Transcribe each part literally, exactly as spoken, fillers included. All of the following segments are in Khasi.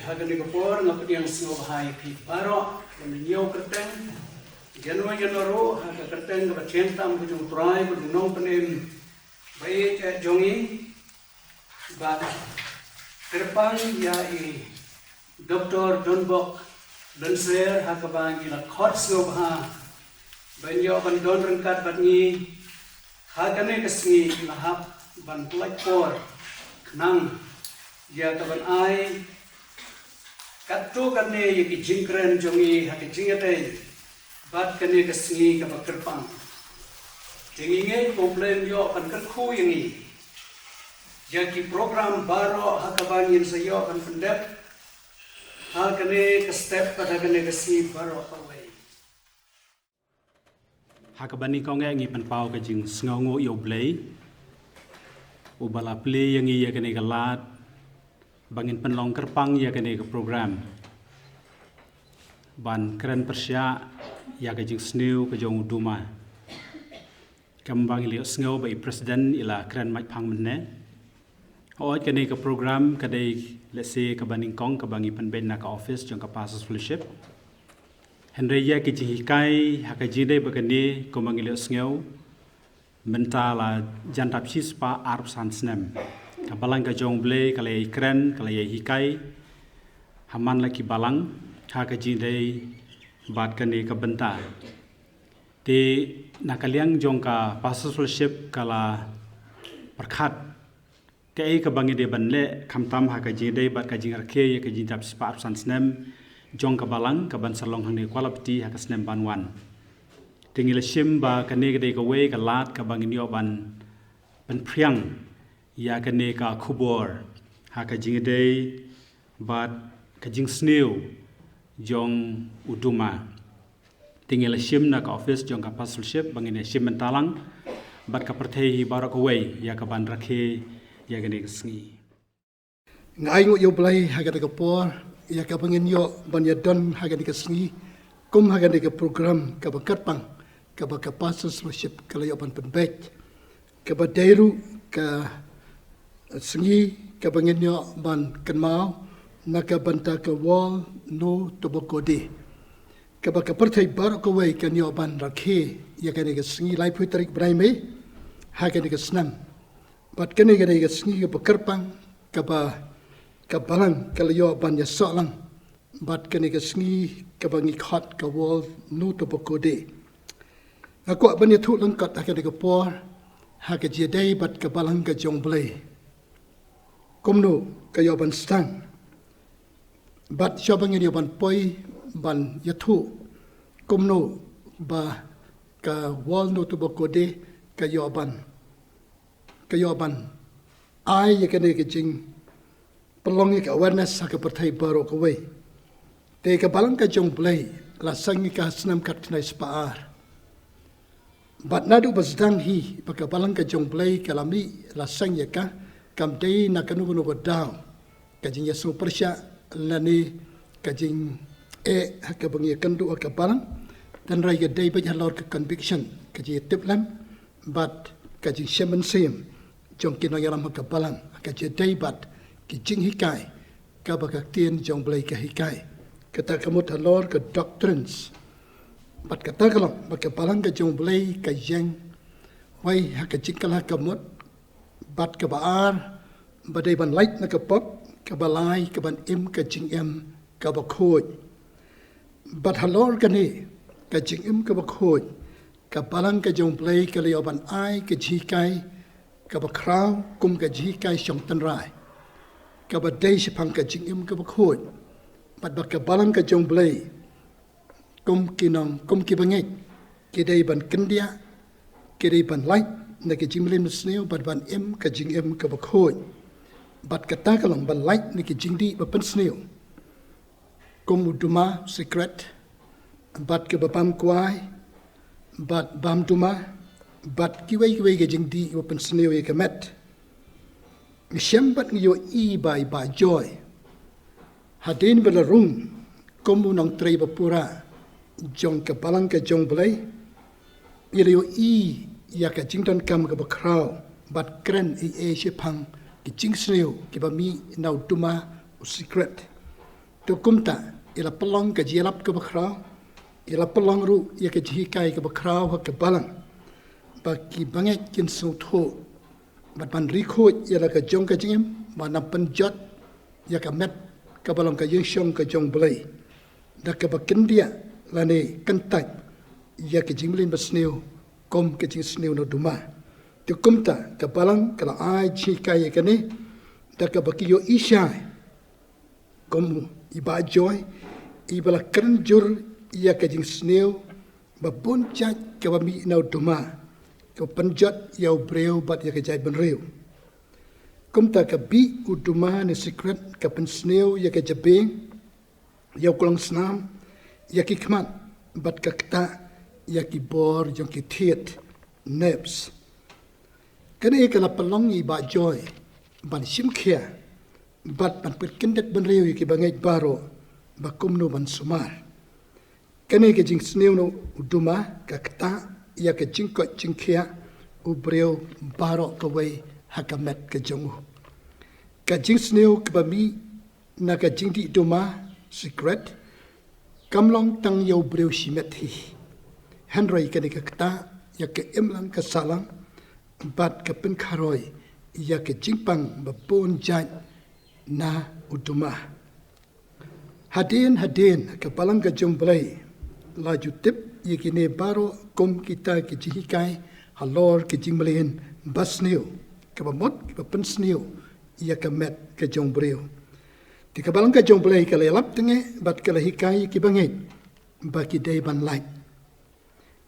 Ha kane ka por nga pdiang sngewbha ïa phi baroh ban ïoh kyrteng. Ïa no ïa no ruh ha ka kyrteng kaba thiang tam ka jong U Trai, ka jong U Nongpynim ba ïeit jong ngi. Ba kyrpang ïa i Doktor Donbok Lynser ha kaba ngi la khot sngewbha ban ïoh ban don ryngkat bad ngi ha kane ka sngi, la hap ban pynlait por khnang ïa ka ban ai katto katne ïa ki jingkren jong ngi ha ka jingïadei bad kane ka sngi kaba kyrpang. Te ngi ngeit ba U Blei un ïoh ban kyrkhu ïa ngi ïa ki program baroh ha kaba ngin sa ïoh ban pyndep ha kane ka step bad ha kane ka sngi baroh kawei. Ha kaba nyngkong eh ngi pynpaw ka jingsngewnguh ïa U Blei uba la plie ïa ngi ïa kane ka lad ba ngin pynlong kyrpang ïa kane ka program ban kren pyrshah ïa ka jingsniew ka jong u Duma. Kumba ngi la ïohsngew ba i president i la kren mait phang mynne. Hooid, kane ka program ka dei lehse kaba nyngkong kaba ngi pynbeit na ka office jong ka Pastors Fellowship. Hynrei ïa ki jinghikai ha ka jingdei ba kane, kumba ngi la ïohsngew, mynta la jan dap shispah arphew san snem. Ka Balang ka jong U Blei ka la ïai kren, ka la ïai hikai ha man la ki balang ha ka jingdei bad kane ka bynta. Te na ka liang jong ka Pastors Fellowship ka la pyrkhat kaei kaba ngi dei ban leh, khamtam ha ka jingdei bad ka jingrakhe ïa ka jingdap shispah arphew san snem jong ka Balang, ka ban sa long hangne Kuala Bti ha ka snem ban wan. Te ngi la shim ba kane ka dei kawei ka lad kaba ngin ïoh ban pynphriang ïa kane ka khubor ha ka jingdei bad ka jingsniew jong u Duma. Te ngi la shim na ka office jong ka Pastors Fellowship ba ngin ïa shim bynta lang bad ka pyrthei hi baroh kawei ïa ka ban rakhe ïa kane ka sngi. Nga ainguh ïa U Blei ha kane ka por ïa kaba ngin ïoh ban ïa don ha kane ka sngi kum ha kane ka program kaba kyrpang kaba ka Pastors Fellowship ka la ïoh ban pynbeit, kaba dei ruh ka sngi kaba ngin ïoh ban kynmaw na ka bynta ka World No Tobacco Day, kaba ka pyrthei baroh kawei kan ïoh ban rakhe ïa kane ka sngi laiphew tarik bnai Mei ha kane ka snem. Bad kane ka dei ka sngi kaba kyrpang kaba ka Balang ka la ïoh ban ïasoh lang bad kane ka sngi kaba ngi khot ka World No Tobacco Day. Nga kwah ban ïathuh lyngkot ha kane ka por ha ka jingïadei bad ka Balang ka jong U Blei, kumno ka ïoh ban sdang. Bad shuwa ba ngin ïoh ban poi ban ïathuh kumno ba ka World No Tobacco Day ka ïoh ban, ka ïoh ban ai ïa kane ka jingpynlong ïa ka awareness ha ka pyrthei baroh kawei. Te ka Balang ka jong U Blei la seng ïa ka ha snem khatkhyndai spah ar. Bad naduh ba sdang hi ba ka Balang ka jong U Blei ka la mih la seng ïa ka, kam dei na kano kano ka daw ka jingïasngewpyrshah lane ka jingeh ha kaba ngi ïakynduh ha ka Balang. Tangba ka dei beit halor ka conviction, ka jingïatiplem bad ka jingshim mynsiem jong ki nongïalam ha ka Balang ha ka jingïadei bad ki jinghikai kaba ka Ktien jong U Blei ka hikai. Kata ka mut halor ka doctrines. Bad kata ka long ba ka Balang ka jong U Blei ka ïeng wei ha ka jingkylla ka mut, bad kaba ar ba dei ban lait na ka pop, kaba lai ka ban im ka jingim kaba khuid. Bad halor kane ka jingim kaba khuid, ka Balang ka jong U Blei ka la ïoh ban ai ka jinghikai kaba khraw kum ka jinghikai shong tynrai, kaba dei shaphang ka jingim kaba khuid. Bad ba ka Balang ka jong U Blei kum ki nong, kum ki bangeit, ki dei ban kyndiah, ki dei ban lait na ki jingmlien mynsniew bad ban im ka jingim kaba khuid. Bad kata ka long ban lait na ki jingdih ba pynsniew, kum u duma, sikret, bad kaba bam kwai, bad bam duma, bad kiwei kiwei ki jingdih ba pynsniew ïa ka met. Ngi shem bad ngi ïohi ba i Bah Joy, hadien ba la rung kum u nongtrei ba pura jong ka Balang ka jong U Blei, ngi la ïohi ïa ka jingdonkam kaba khraw bad kren ei ei shaphang ki jingsniew kiba mih na u duma, u sikret. Te kumta, i la pynlong ka jingïalap kaba khraw, i la pynlong ruh ïa ka jinghikai kaba khraw ha ka balang, ba ki bangeit kin sngewthuh bad ban ri khuid ïa la ka jong ka jingim, bad ban pynjot ïa ka met kaba long ka ïingshong ka jong U Blei, da kaba kyndiah lane kyntait ïa ka jingmlien basniew kum ka jingsniew na u duma. Te kumta ka balang ka la ai jinghikai ïa kane, da kaba ki ïohi shai, kum i Bah Joy, i ba la kren jur ïa ka jingsniew ba bun jait kaba mih na u duma, kaba pynjot ïa u briew bad ïa ka jaitbynriew. Kumta ka bih u duma ne sikret ka pynsniew ïa ka jabieng, ïa u klongsnam, ïa ki khmat, bad ka ktah ïa ki bor jong ki thied, nerves. Kane ka la pynlong ïa i Bah Joy ban shim khia bad ban pynkyndit bynriew ïa ki bangeit baroh ba kumno ban sumar. Kane ka jingsniew na u duma ka ktah ïa ka jingkoit jingkhiah u briew baroh kawei ha ka met ka jong u. Ka jingsniew kaba mih na ka jingdih duma, sikret, kam long tang ïa u briew shimet hi, hynrei kane ka ktah ïa ka imlang ka sahlang bad ka pynkharoi ïa ka jingpang ba bun jait na u duma. Hadien hadien ka balang ka jong U Blei la ju tip ïa kine baroh kum kita ki jinghikai halor ka jingmlien basniew, kaba mut kaba pynsniew ïa ka met ka jong u briew. Te ka balang ka jong U Blei ka la ïalap tang eh bad ka la hikai ïa ki bangeit ba ki dei ban lait.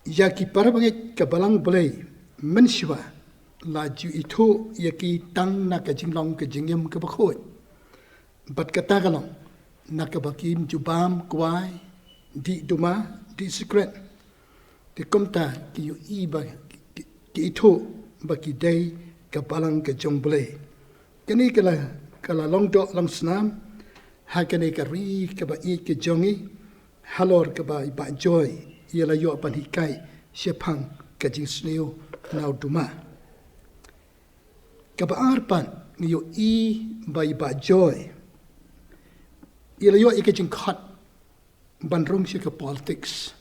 Ïa ki para bangeit ka balang U Blei mynshuwa la ju ithuh ïa ki tang na ka jinglong ka jingim kaba khuid. Bad kata ka long na kaba kim ju bam kwai, dih duma, dih sikret. Te kumta ki ïohi ba ki, ki ithuh ba ki dei ka balang ka jong U Blei. Kane ka la, ka la long doh long snam ha kane ka ri kaba ïeit ka jong i, halor kaba i Bah Joy i la ïoh ban hikai shaphang ka jingsniew na u duma. Kaba ar pat ngi ïohi ba i Bah Joy i la ïoh ïa ka jingkhot ban rung sha ka politics.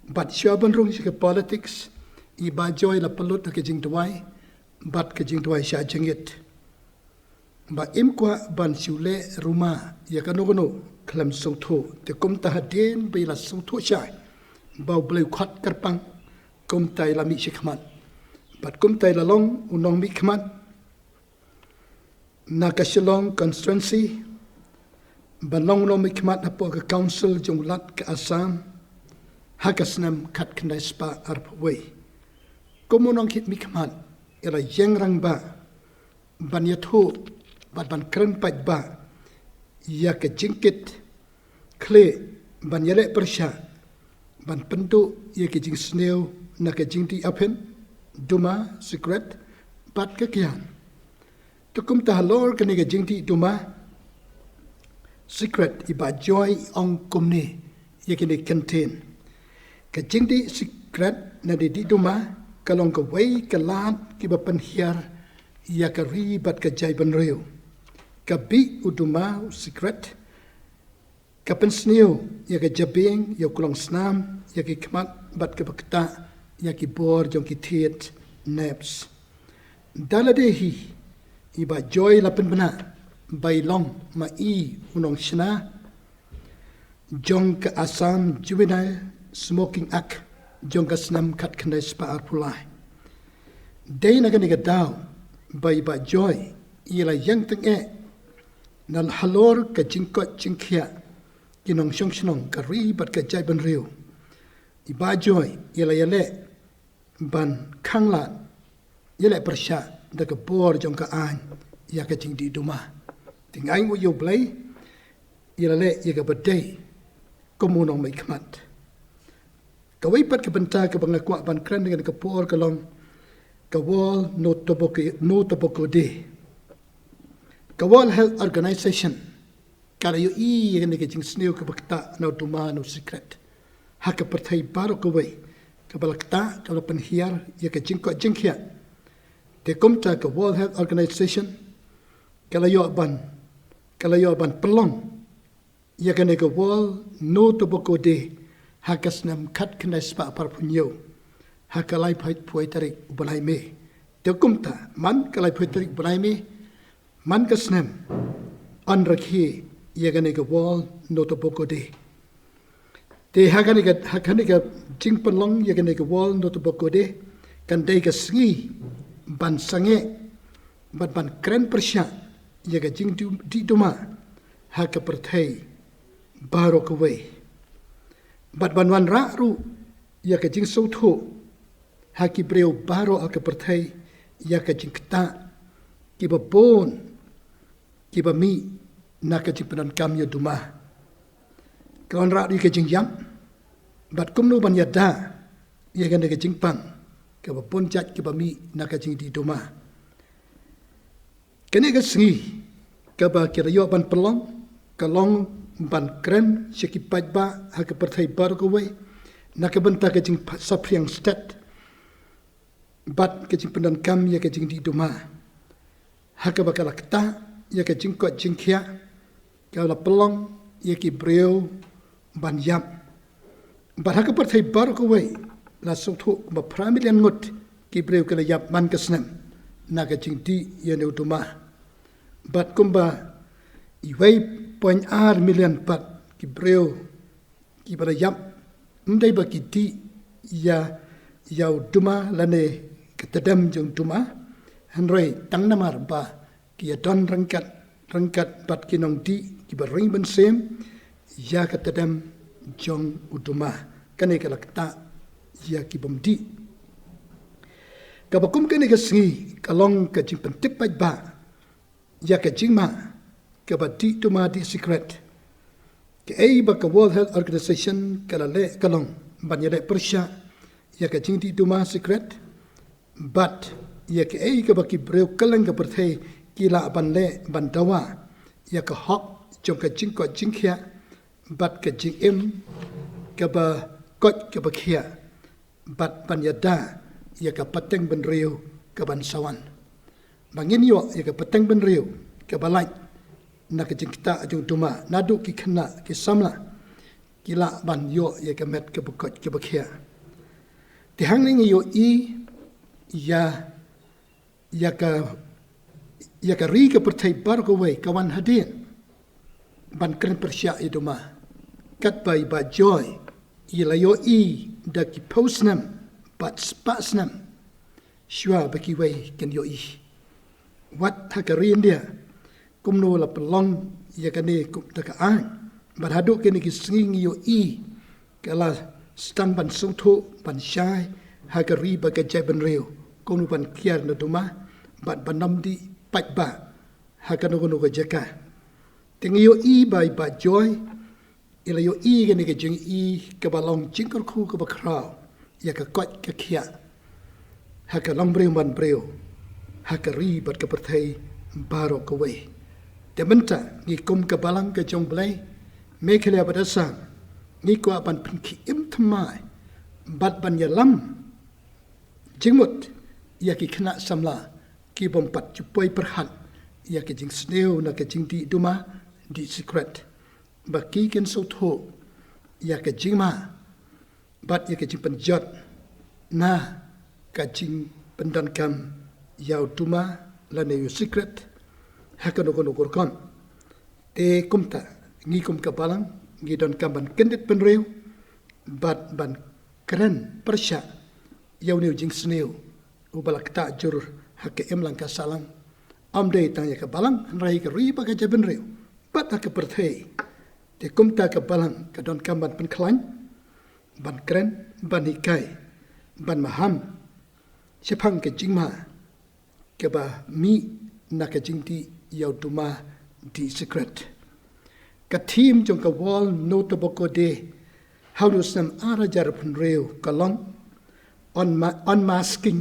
Bad shuwa ban rung sha ka politics, i Bah Joy la pynlut ha ka jingduwai bad ka jingduwai shah jingit. Ba im kwah ban shu leh ruma ïa kano kano khlem sngewthuh. Te kumta hadien ba i la sngewthuh shai ba U Blei u khot kyrpang, kumta i la mih shakhmat. Bad kumta i la long u nongmihkhmat na ka Shillong constituency, ban long u nongmihkhmat hapoh ka council jong u Lat ka Assam ha ka snem khatkhyndai spah arphew wei. Kum u nongmihkhmat i la ïeng rangbah ban ïathuh bad ban kren paidbah ïa ka jingkit khlieh ban ïaleh pyrshah ban pynduh ïa ka jingsniew na ka jingdih aphin, duma, sikret bad ka kian. Te kumta halor kane ka jingdih duma, sikret, i Bah Joy i ong kumne ïa kine ki kyntien. Ka jingdih sikret ne dih duma ka long kawei ka lad kiba pynhiar ïa ka ri bad ka jaitbynriew. Ka bih u duma, u sikret, ka pynsniew ïa ka jabieng, ïa u klongsnam, ïa ki khmat bad kaba ktah ïa ki bor jong ki thied, nerves. Da lade hi i Bah Joy la pynbna ba i long ma i u nongshna jong ka Assam Juvenile Smoking Act jong ka snem khatkhyndai spah arphew lai. Dei na kane ka daw ba i Bah Joy i la ïeng tyngeh na halor ka jingkoit jingkhiah ki nongshong shnong, ka ri bad ka jaitbynriew. I Bah Joy i la ïaleh ban khanglad, ïaleh pyrshah da ka bor jong ka aiñ ïa ka jingdih duma. Te nga ainguh ïa U Blei, i la leh ïa kaba dei kum u nongmihkhmat. Kawei pat ka bynta kaba nga kwah ban kren ha kane ka por ka long ka World No Tobacco, No Tobacco Day. Ka World Health Organization ka la ïohi ïa kane ka jingsniew kaba ktah na u duma, na u sikret ha ka pyrthei baroh kawei, kaba la ktah, ka la pynhiar ïa ka jingkoit jingkhiah. Te kumta ka World Health Organization ka la ïoh ban, ka la ïoh ban pynlong ïa kane ka World No Tobacco Day ha ka snem khatkhyndai spah phra phew hynñiew, ha ka laiphew tarik u bnai May. Te kumta man ka laiphew tarik u bnai May man ka snem yn rakhe ïa kane ka World No Tobacco Day. Te ha kane ka, ha kane ka jingpynlong ïa kane ka World No Tobacco Day kan dei ka sngi ban sangeh bad ban kren pyrshah ïa ka jingdih duma ha ka pyrthei baroh kawei. Bad ban wanrah ruh ïa ka jingsngewthuh ha ki briew baroh ha ka pyrthei ïa ka jingktah kiba bun kiba mih na ka jingpyndonkam ïa u duma. Ka wanrah ruh ïa ka jingïap bad kumno ban ïada ïa kane ka jingpang kaba bun jait kaba mih na ka jingdih duma. Kane ka sngi kaba ki la ïoh ban pynlong ka long ban kren sha ki paidbah ha ka pyrthei baroh kawei na ka bynta ka jingsaphriang stet bad ka jingpyndonkam ïa ka jingdih duma, ha kaba ka la ktah ïa ka jingkoit jingkhiah, ka la pynlong ïa ki briew ban ïap. Bad ha ka pyrthei baroh kawei la sngewthuh kumba phra million ngut ki briew ki la ïap man ka snem na ka jingdih ïa une u duma. Bad kumba uwei point ar million pat ki briew kiba la ïap, ym dei ba ki dih ïa, ïa u duma lane ka tdem jong u duma, hynrei tang namar ba ki ïadon ryngkat ryngkat bad ki nongdih kiba ring mynsiem ïa ka tdem jong u duma. Kane ka la ktah ïa ki bym dih. Kaba kum kane ka sngi ka long ka jingpyntip paidbah ïa ka jingma kaba dih duma dih sikret. Kaei ba ka World Health Organization ka la leh ka long ban ïaleh pyrshah ïa ka jingdih duma sikret bad ïa kaei kaba ki briew kylleng ka pyrthei ki lah ban leh ban dawa ïa ka hok jong ka jingkoit jingkhiah bad ka jingim kaba koit kaba khiah, bad ban ïada ïa ka pateng bynriew kaban sa wan. Ba ngin ïoh ïa ka pateng bynriew kaba lait na ka jingktah jong u duma, naduh ki khynnah ki samla ki lah ban ïoh ïa ka met kaba koit kaba khiah. Te hangne ngi ïohi ïa, ïa ka, ïa ka ri ka pyrthei baroh kawei ka wan hadien ban kren pyrshah ïa u duma. Katba i Bah Joy i la ïohi da ki phew snem bad spah snem shuwa ba kiwei kin ïohi. Wat ha ka ri India kumno la pynlong ïa kane kum da ka aiñ, bad haduh kine ki sngi ngi ïohi ka la sdang ban sngewthuh ban shai ha ka ri bad ka jaitbynriew kumno ban kiar na u duma bad ban ym dih paidbah ha kano kano ka jaka. Te ngi ïohi ba i Bah Joy i la ïohi kane ka jingïohi kaba long jingkyrkhu kaba khraw ïa ka koit ka khiah ha ka longbriew manbriew, ha ka ri bad ka pyrthei baroh kawei. Te mynta ngi kum ka balang ka jong U Blei, Meghalaya bad Assam, ngi kwah ban pynkhie im thymmai bad ban ïalam jingmut ïa ki khynnah samla ki bym pat ju poi pyrkhat ïa ka jingsniew na ka jingdih duma dih sikret, ba ki kin sngewthuh ïa ka jingma bad ïa ka jingpynjot na ka jingpyndonkam ïa u duma lane ïa u sikret ha kano kano ka rukom. Te kumta ngi kum ka balang ngi donkam ban kyndit bynriew bad ban kren pyrshah ïa une u jingsniew uba la ktah jur ha ka imlang ka sahlang. Ym dei tang ïa ka balang, hynrei ka ri bad ka jaitbynriew bad ha ka pyrthei. Te kumta ka balang ka donkam ban pynkhlaiñ, ban kren, ban hikai, ban maham shaphang ka jingma kaba mih na ka jingdih ïa u duma dih sikret. Ka theme jong ka World No Tobacco Day ha une u snem ar hajar arphew hynriew ka long Unma-, Unmasking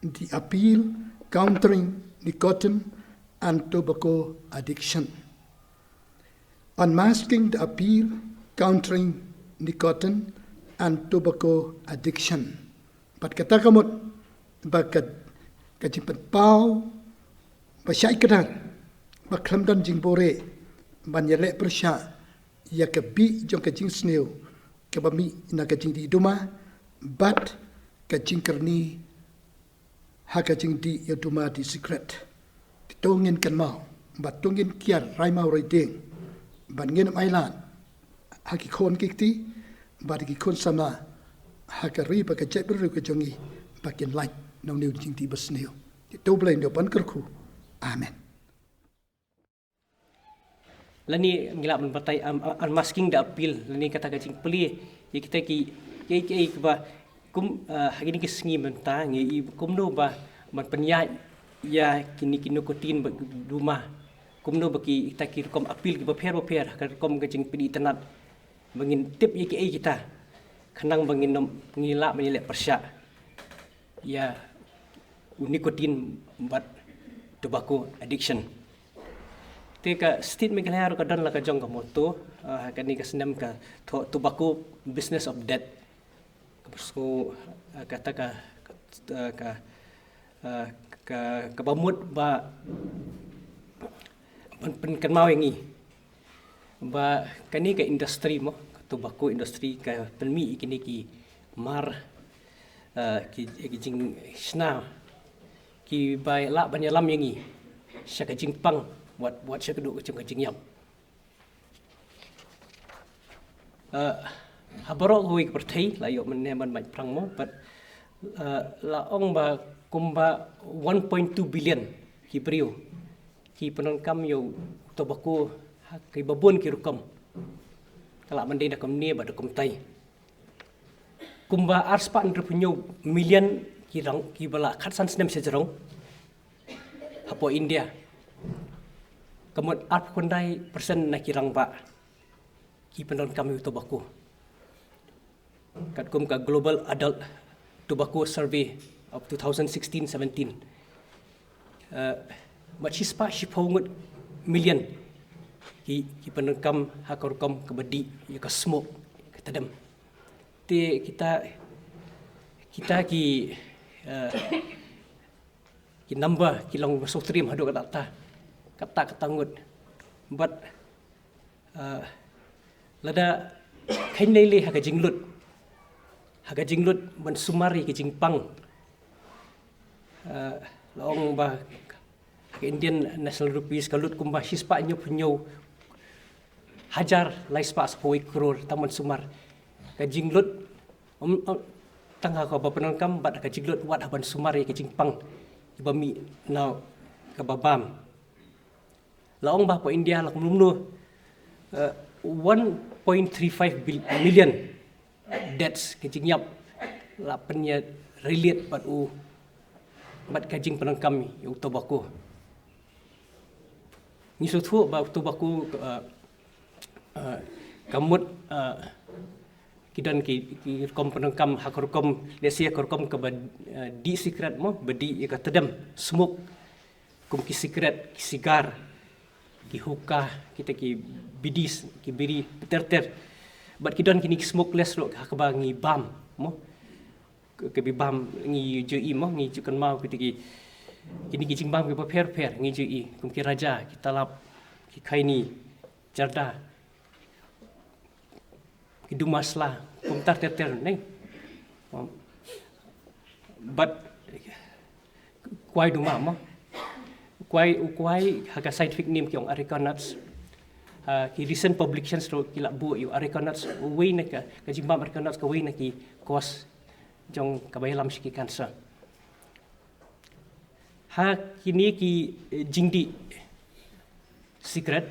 the Appeal, Countering Nicotine and Tobacco Addiction. Unmasking the Appeal, Countering Nicotine and Tobacco Addiction. Bad kata ka mut ba ka, ka jingpynpaw ba shai kdar, ba khlem don jingbuhrieh ban ïaleh pyrshah ïa ka bih jong ka jingsniew kaba mih na ka jingdih duma bad ka jingkyrni ha ka jingdih ïa duma dih sikret. Te to ngin kynmaw bad to ngin kiar rai maw rai dieng bad ngin ym ailad ha ki khun ki kti bad ki khun samla ha ka ri bad ka jaitbynriew ka jong ngi ba kin lait na une u jingdih basniew. Te to Blei un ïa ban kyrkhu. Amen. Lane ngi lah ban batai, um, uh, unmasking the appeal, lane kata ka jingplie ïa kita ki, ki, ki, ki ba kum, uh, ha kine ki sngi mynta ngi i kumno ba ban pynïaid ïa kine ki nicotine ba duma, kumno ba ki, kita ki rukom appeal kiba pher ba pher, ka rukom ka jingpynïaid itynnad ba ngin tip ïa kiei kita, khnang ba ngin ym, ngi lah ban ïaleh pyrshah ïa u nicotine bad tobacco addiction. Te ka State Meghalaya ruh ka don la ka jong ka motto, ah, kane ka snem ka tho-, Tobacco Business of Death. Ka pyrshah, ah, kata ka, ka, ah, ka, ah, ka, kaba mut ba ban pynkynmaw ïa ngi ba kane ka industry mo, ka tobacco industry ka pynmih ïa kine ki mar, eh, ki, ki jingshna kiba lah ban ïalam ïa ngi sha ka jingpang wat, wat sha ka duh ka jong ka jingïap. Eh, ha baroh kawei ka pyrthei la ïoh mynne ban mait pyrang mo, bad, eh, la ong ba kumba one point two billion ki briew ki pyndonkam ïa u tobacco ha kiba bun ki rukom. Ka lah ban dei na kumne bad na kumtai. Kumba arspah hynriewphew hynñiew million ki rang, kiba la khatsan snem sha jrong hapoh India. Ka mut arphew khyndai percent na ki rangbah ki pyndonkam ïa u tobacco. Katkum ka Global Adult Tobacco Survey of two thousand sixteen seventeen. Eh, bad shispah shiphew ngut million ki, ki pyndonkam ha ka rukom kaba dih ïa ka smoke, ka tdem. Te kita, kita ki, eh, ki number ki long ba sngewtriem haduh katta katta, katta katta ngut. Bad, ah, lada kheiñ lei lei ha ka jinglut, ha ka jinglut ban sumar ïa ka jingpang, ah, la ong ba ha ka Indian National Rupees ka lut kumba shispah hynñiewphew hynñiew hajar laispah saphew wei klur tang ban sumar ka jinglut. Um, um, tang ha kaba pyndonkam bad ka jinglut wat ha ban sumar ïa ka jingpang kiba mih na kaba bam. La ong ba hapoh India la kumno kumno, eh, one point three five bil-, million deaths, ka jingïap la pynïarelate bad u, bad ka jingpyndonkam ïa u tobacco. Ngi sngewthuh ba u tobacco, eh, eh, ka mut, eh, ki don ki, ki rukom pyndonkam ha ka rukom, let's say, ka rukom kaba, eh, dih sikret mo, ba dih ïa ka tdem, smoke, kum ki sikret, ki sigar, ki hookah, kita ki bidis, ki biri, ter ter. Bad ki don kine ki smokeless ruh ha kaba ngi bam mo. Ka, ka bi bam ngi ju i mo, ngi ju kynmaw kita ki, kine ki jingbam kiba pher pher ngi ju i, kum ki raja, ki talap, ki khaini, jarda, ki duma sla, kumta ter ter ne. Bad kwai duma mo. Kwai, u kwai ha ka scientific name ki ong areca nuts. Ha ki recent publications ruh ki la buh ïa u areca nuts, uwei na ka, ka jingbam areca nuts kawei na ki cause jong kaba ïalam sha ki cancer. Ha kine ki, eh, jingdih sikret,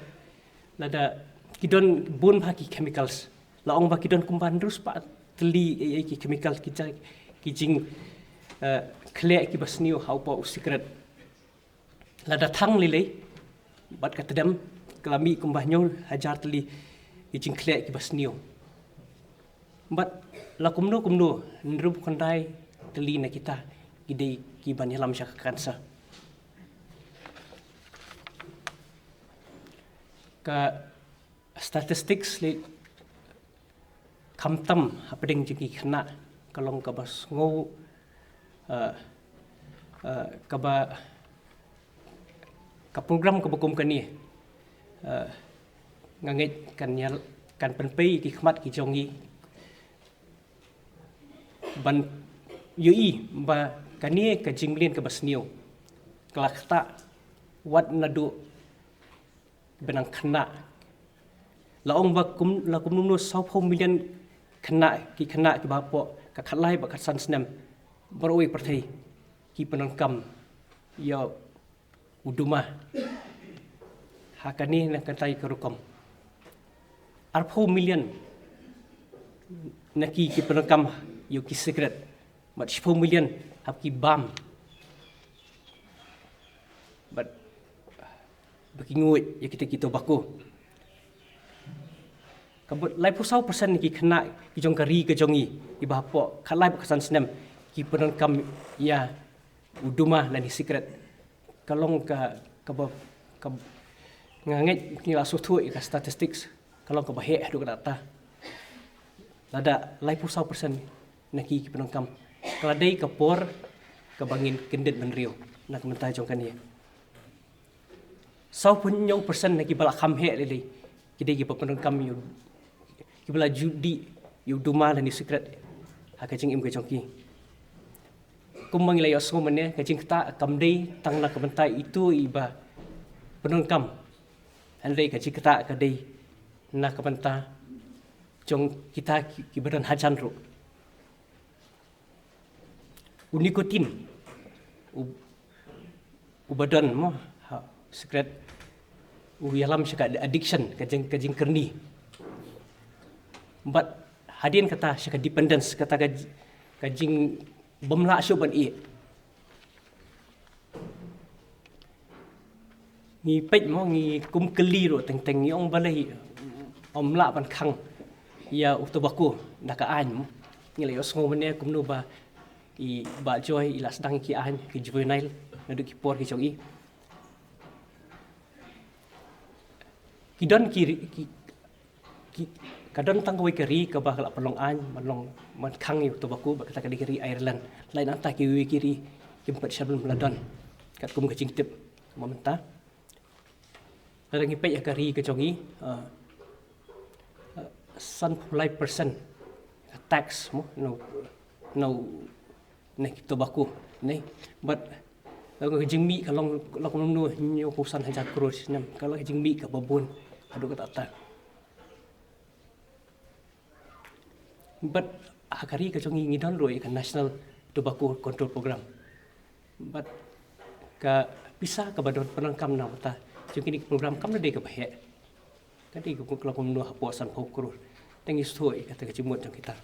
lada ki don bun bha ki chemicals. La ong ba ki don kumba hynriew spah tylli, eh, eh, ki chemical ki ja-, ki jing, eh, khleh kiba sniew ha upoh u sikret. Lada thang lei lei bad ka tdem, ka la mih kumba hynñiew hajar tylli ki jingkhleh kiba sniew. Bad la kumno kumno, hynriewphew khyndai tylli na kita ki dei ki ban ïalam sha ka cancer. Ka statistics leh khamtam hapdeng jong ki khynnah ka long kaba sngew, eh, eh, kaba, ka program kaba kum kane, eh, nga ngeit kan ïa, kan pynpei ki khmat ki jong ngi ban ïohi ba kane ka jingmlien kaba sniew ka la ktah wat naduh ba nang khynnah. La ong ba kum, la kumno kumno saw phew million khynnah, ki khynnah kiba hapoh ka khatlai bad khatsan snem baroh kawei ka pyrthei ki pyndonkam ïa u duma. Ha kane na ka tai ka rukom arphew million na ki ki pyndonkam ïa ki sikret, bad shiphew million hap ki bam bad ba ki nguid ïa kita ki tobacco. Ka bud laiphew saw percent ki khynnah ki jong ka ri ka jong ngi kiba hapoh khatlai bad khatsan snem ki pyndonkam ïa u duma lane sikret. Ka long ka, kaba, ka, nga ngeit ngi la sngewthuh ïa ka statistics, ka long kaba heh haduh katta. Lada laiphew saw percent na ki ki pyndonkam, ka la dei ka por kaba ngin kyndit bynriew na ka bynta jong kane. Saw phew hynñiew percent na kiba la kham heh lei lei ki dei kiba pyndonkam ïa u, kiba la ju dih ïa u duma lane sikret ha ka jingim ka jong ki. Kumba ngi la ïohsngew mynne, ka jingktah kam dei tang na ka bynta itu iba pyndonkam, hynrei ka jingktah ka dei na ka bynta jong kita ki, kiba don hajan ruh. U nicotine u, uba don mo ha sikret u ïalam sha ka addiction, ka jing, ka jingkyrni. Bad hadien kata sha ka dependence, kata ka, ka jingbymlah shuh ban ïeh. Ngi peit mo, ngi kum kylli ruh teng teng, ngi ong balei ym lah ban khang ïa u tobacco da ka aiñ mo. Ngi la ïohsngew mynne kumno ba i Bah Joy i la sdang ki aiñ ki juvenile naduh ki por ki jong i. Ki don ki ri, ki, ki, ka don tang kawei ka ri kaba ka la pynlong aiñ ban long, ban khang ïa u tobacco, bad kata ka dei ka ri Ireland. Lait nangta kiwei ki ri kim pat shym la don katkum ka jingtip kaba mynta. Lada ngi peit ïa ka ri ka jong ngi, ah, ah, sanphew lai percent ka tax mo, no, no, na ki tobacco, ne. Bad, eh, ka jingmih ka long, long kumno, hynñiewphew san hajar klur shi snem, ka long ka jingmih kaba bun haduh katta katta. Bad ha ka ri ka jong ngi ngi don ruh ïa ka National Tobacco Control Program. Bad ka pisa kaba don pyndonkam na ka bynta jong kine ki program kam dei kaba heh. Ka dei ka long kumno hapoh sanphew klur. Te ngi sngewthuh ïa kata ka jingmut jong kita.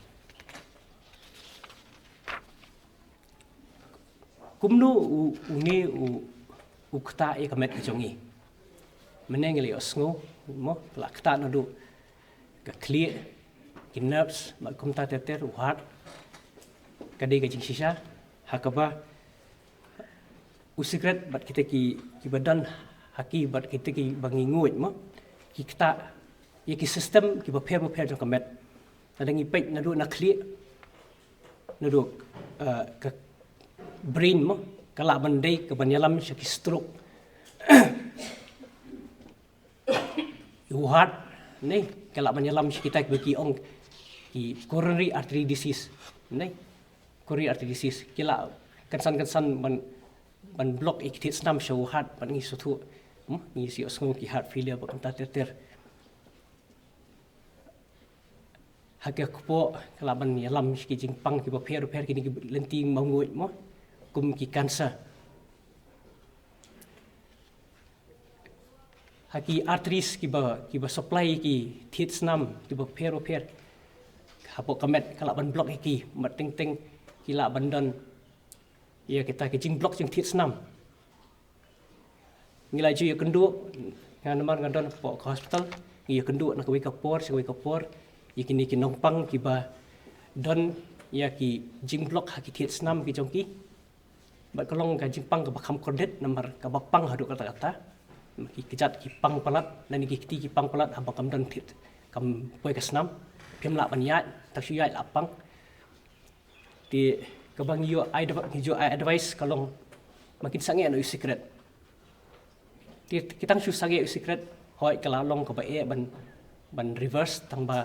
Kumno u, une u, u ktah ïa ka met ka jong ngi. Mynne ngi la ïohsngew mo, la ktah naduh ka khlieh, ki nerves, bad kumta ter ter, u heart. Ka dei ka jingshisha ha kaba u sikret bad kita ki, kiba don ha ki, bad kita kiba ngi nguid mo, ki ktah ïa ki system kiba pher bapher jong ka met. Lada ngi peit naduh na khlieh, naduh, eh, ka brain mo, ka lah ban dei kaban ïalam sha ki stroke. U heart, ne, ka lah ban ïalam sha kita kiba ki ong ki coronary artery disease, ne, coronary artery disease, ki lah kynsan kynsan ban, ban block ïa ki thied snam sha u heart, bad ngi sngewthuh, hmm, ngi shu ïohsngew ki heart failure bad kumta ter ter. Ha ka kpoh ka lah ban ïalam sha ki jingpang kiba pher bapher, kine ki lynti mawngud mo, kum ki cancer. Ha ki arteries kiba, kiba supply ki thied snam kiba pher bapher hapoh ka met, ka lah ban block ïa ki, bad teng teng ki lah ban don ïa kita ki jingblock jingthied snam. Ngi la ju ïakynduh, nga namar nga don hapoh ka hospital, ngi ïakynduh na kawei ka por sha kawei ka por ïa kine ki nongpang kiba don ïa ki jingblock ha ki thied snam ki jong ki. Bad ka long ka jingpang kaba kham kordit namar kaba pang haduh katta katta. Ki kjat ki pang palat, lane ki kti ki pang palat haba kam don thied, kam poi ka snam, phim lah ban ïaid, tang shu ïaid la pang. Te kaba ngi ïoh ai, ngi ju ai advice ka long ba kin sangeh noh ïa u sikret. Te ki tang shu sangeh ïa u sikret, hooid ka la long kaba eh ban, ban reverse tang ba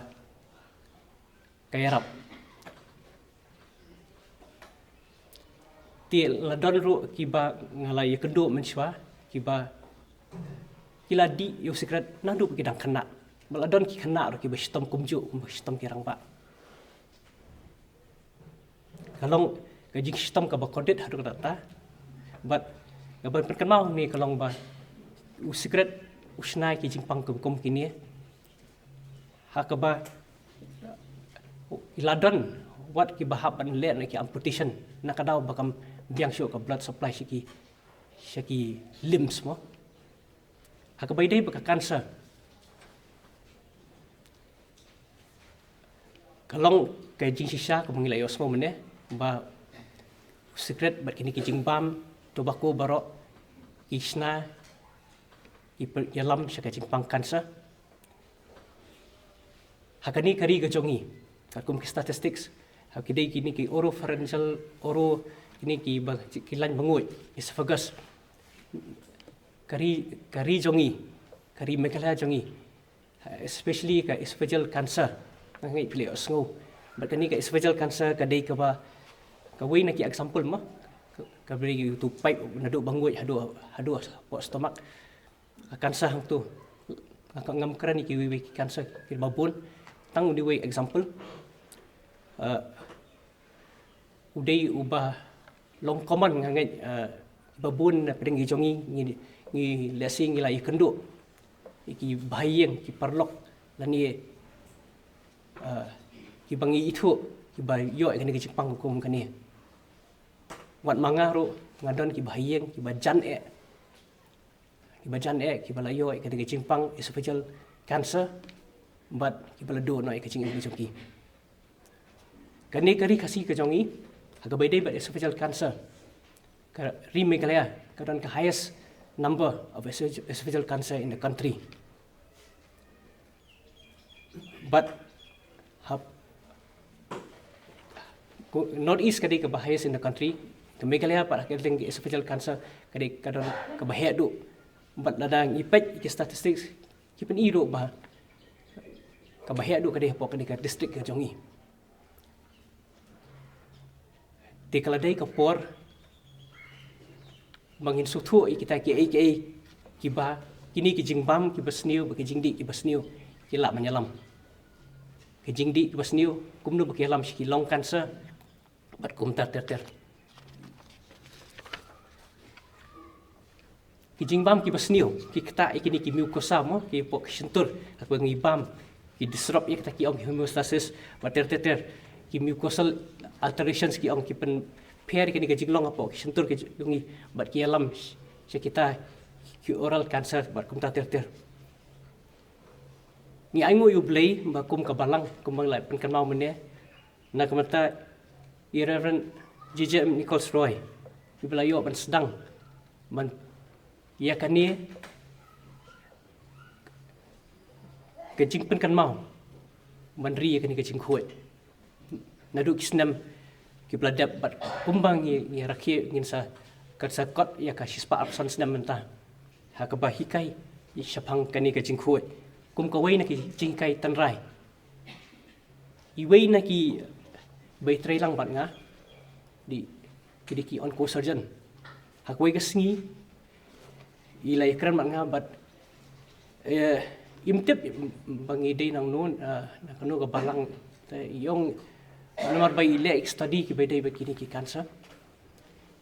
ka ïarap. Te la don ruh kiba nga la ïakynduh mynshuwa, kiba ki la dih ïa u sikret naduh ba ki dang khynnah. Ba la don ki khynnah ruh kiba shitom kumjuh kumba shitom ki rangbah. Ka long ka jingshitom kaba kordit haduh katta. Bad kaba pynkynmaw ne ka long ba u sikret u shna ki jingpang kum kum kine. Ha kaba i la don wat kiba hap ban leh na ki amputation na ka daw ba kam biang shuh ka blood supply sha ki, sha ki limbs mo. Ha kaba ïadei bad ka cancer, ka long ka jingshisha kaba ngi la ïohsngew mynne ba u sikret bad kine ki jingbam tobacco baroh ki shna, ki ïalam sha ka jingpang cancer. Ha kane ka ri ka jong ngi, katkum ki statistics, ha ki dei kine ki oropharyngeal, oro, kine ki ba, ki lain ba nguid, esophagus. Ka ri, ka ri jong ngi, ka ri Meghalaya jong ngi, especially ka esophageal cancer, nga ngeit phi la ïohsngew. Bad kane ka esophageal cancer ka dei kaba, kawei na ki example mo, ka, ka dei utu u pipe naduh ba nguid haduh, haduh hapoh stomach. Ka cancer hangtu. Nga, ngam kren ïa kiwei wei ki cancer kiba bun. Tang une wei example. Uh, u dei uba long common nga ngeit, uh, ba bun na pdeng ki jong ngi, ngi, ngi lehse ngi la ïakynduh ïa ki bahaïing, ki paralok lane, uh, kiba ngi ithuh kiba ïoh ïa kane ka jingpang kum kane. Wat ma nga ruh nga don ki bahaïing kiba jan eh, kiba jan eh, kiba la ïoh ïa kane ka jingpang esophageal cancer, bad kiba la duh noh ïa ka jingim ka jong ki. Kane ka ri Khasi ka jong ngi, ha kaba ïadei bad esophageal cancer, ka ri Meghalaya ka don ka highest number of esoph-, esophageal cancer in the country. But hap, ko-, North East ka dei kaba highest in the country. Ka Meghalaya pat ha ka liang esophageal cancer ka dei ka don kaba heh duh. But lada ngi peit ki statistics, ki pyni ruh ba kaba heh duh ka dei hapoh kane ka district ka jong ngi. Te ka la dei ka por ba ngin sngewthuh ïa kita kiei kiei kiba, kine ki jingbam kiba sniew bad ki jingdih kiba sniew ki lah ban ïalam. Ki jingdih kiba sniew kumno ba ki ïalam sha ki lung cancer bad kumta ter ter. Ki jingbam kiba sniew ki ktah ïa kine ki mucosa mo, ki hapoh ki shyntur, ha kaba ngi bam, ki disrupt ïa kita ki ong ki homeostasis bad ter ter ter. Ki mucosal alterations ki ong ki pynpher ïa kine ki jinglong hapoh ki shyntur ki jong ngi bad ki ïalam sha kita ki oral cancer bad kumta ter ter. Ngi ainguh ïa U Blei ba kum ka balang, kum ba ngi la pynkynmaw mynne, na ka bynta i Reverend J J M Nichols Roy, iba la ïoh ban sdang ban ïa kane ka jingpynkynmaw ban ri ïa kane ka jingkhuid. Naduh ki snem kiba la dep bad kumba ngi, ngi rakhe ngin sa, kan sa kot ïa ka shispah arphew san snem mynta. Ha kaba hikai shaphang kane ka jingkhuid kum kawei na ki jinghikai tynrai. Iwei na ki ba i trei lang bad nga, dei, ki dei ki oncosurgeon. Ha kawei ka sngi i la ïakren bad nga bad, eh, im tip ba ngi dei nangno, eh, na kano ka balang. Te i ong namar ba i leh study kiba dei bad kine ki cancer.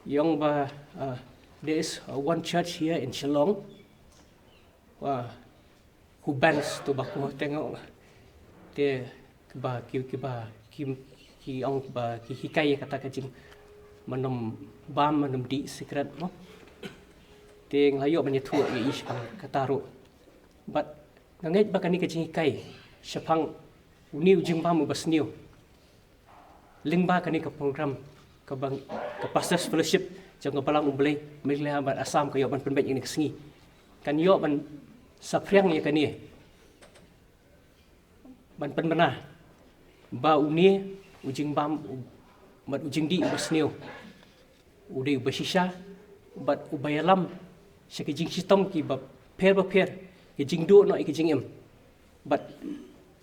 I ong ba, eh, there is, uh, one church here in Shillong, uh, who bans tobacco, te nga ong, te ba ki, kiba ki, ki ong ba ki hikai ïa kata ka jing, man ym bam, man ym dih sikret mo. Te nga la ïoh ban ïathuh ïa i shaphang kata ruh. Bad nga ngeit ba kane ka jinghikai shaphang une u jingbam uba sniew lyngba kane ka program kaba, ka Pastors Fellowship jong ka Balang U Blei Meghalaya bad Assam ka ïoh ban pynbeit ïa kane ka sngi, kan ïoh ban saphriang ïa kane, ban pynbna ba une u jingbam u, bad u jingdih uba sniew u dei uba shisha bad uba ïalam sha ki jingshitom kiba pher ba pher, ki jingduh noh ïa ki jingim. bad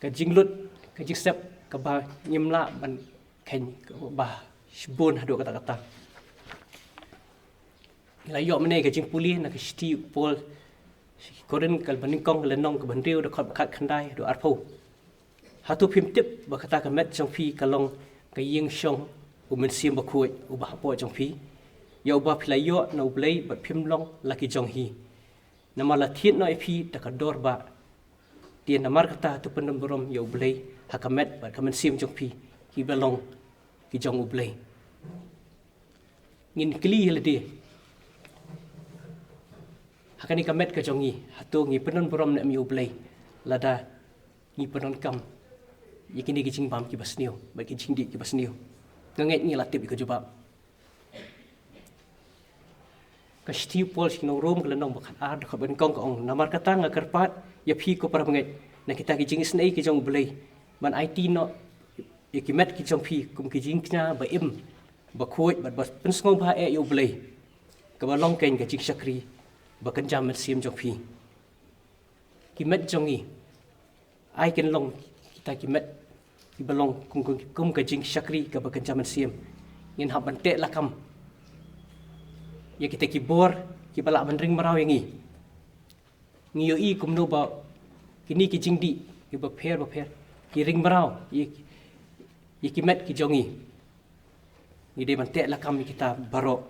ka jinglut, ka jingsep kaba ngim lah ban kheiñ, kaba shibun haduh katta katta. Ngi la ïoh mynne ka jingpule na ka shithi u Paul sha ki Korinth kaba nyngkong, ka lynnong kaba hynriew, dkhot ba khatkhyndai haduh arphew. Hato phim tip ba kata ka met jong phi ka long ka ïing shong u Mynsiem Bakhuid uba hapoh jong phi, ïa uba phi la ïoh na U Blei, bad phim long la ki jong hi? Namar la thied noh ïa phi da ka dor bah. Te namar kata, to pyndon burom ïa U Blei ha ka met bad ka mynsiem jong phi, kiba long ki jong U Blei. Ngin kylli ïa lade, ha kane ka met ka jong ngi, hato ngi pyndon burom ne em ïa U Blei lada ngi pyndonkam ïa kine ki jingbam kiba sniew bad ki jingdih kiba sniew? Nga ngeit ngi la tip ïa ka jubab. Ka shithi u Paul sha ki nong Rom, ka lynnong ba khatar, dkhot ba nyngkong, ka ong: Namar kata nga kyrpad ïa phi, ko para bangeit, na kita ki jingisynei ki jong U Blei, ban aiti noh ïa ki met ki jong phi kum ki jingkñia ba im, bakhuid bad ba pynsngewbha eh ïa U Blei, kaba long kein ka jingshakri ba kynja mynsiem jong phi. Ki met jong ngi, ai kin long kita ki met kiba long kum, kum, kum ka jingshakri kaba kynja mynsiem. Ngin hap ban teh lakam ïa kita ki bor kiba lah ban ring mraw ïa ngi. Ngi ïohi kumno ba kine ki jingdih kiba pher bapher ki ring mraw ïa, ïa ki met ki jong ngi. Ngi dei ban teh lakam ïa kita baroh.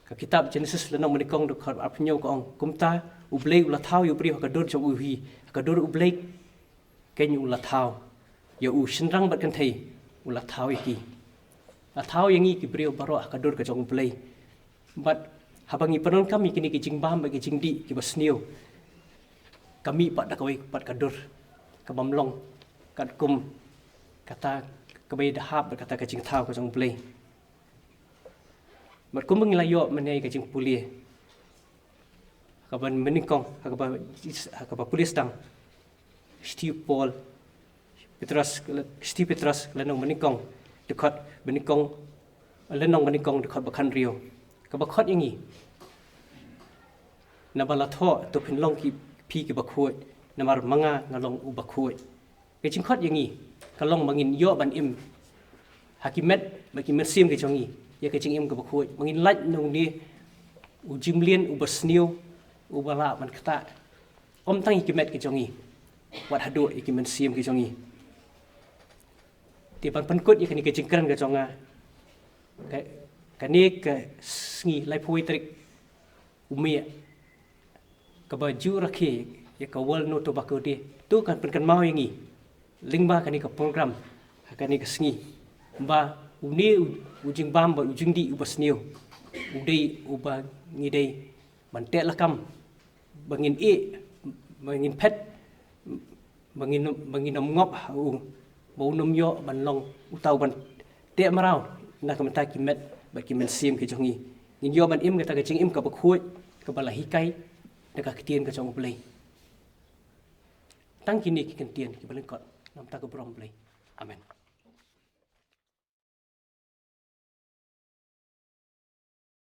Ka kitab Genesis lynnong ba nyngkong, dkhot arphew hynñiew, ka ong: Kumta U Blei u la thaw ïa u briew ha ka dur jong u hi, ha ka dur U Blei kein u la thaw ïa u, shynrang bad kynthei u la thaw ïa ki. La thaw ïa ngi ki briew baroh ha ka dur ka jong U Blei. Bad haba ngi pyndonkam ïa kine ki jingbam bad ki jingdih kiba sniew, ka mih pat da kawei pat ka dur kabym long katkum kata kaba ïadei bad kata ka jingthaw ka jong U Blei. Bad kumba ngi la ïoh mynne ka jingpule ha kaba nyngkong, ha kaba, ha kaba pule sdang, shithi u Paul, Petros, shithi Petros lynnong ba nyngkong, dkhot ba nyngkong, lynnong ba nyngkong, dkhot ba khathynriew, kaba khot ïa ngi: Naba la thoh, to phin long ki, phi kiba khuid, namar ma nga nga long uba khuid. Ka jingkhot ïa ngi ka long ba ngin ïoh ban im ha ki met bad ki mynsiem ki jong ngi ïa ka jingim kaba khuid, ba ngin lait na une u jingmlien uba sniew, uba lah ban ktah ym tang ïa ki met ki jong ngi, wat haduh ïa ki mynsiem ki jong ngi. Te ban pynkut ïa kane ka jingkren ka jong nga, ka, kane ka sngi laiphew tarik u May, kaba ju rakhe ïa ka World No Tobacco Day, to kan pynkynmaw ïa ngi lyngba kane ka program ha kane ka sngi, ba une u, u jingbam bad u jingdih uba sniew u dei uba ngi dei ban teh lakam, ba ngin ïeh, ba ngin phet, ba ngin, ba ngin ym ngop ha u, ba un ym ïoh ban long uta uban teh mraw na ka bynta ki met bad ki mynsiem ki jong ngi. Ngin ïoh ban im kata ka jingim kaba khuid, kaba la hikai da ka ktien ka jong U Blei. Tang kine ki kyntien kiba lyngkot, na ka bynta ka burom U Blei. Amen.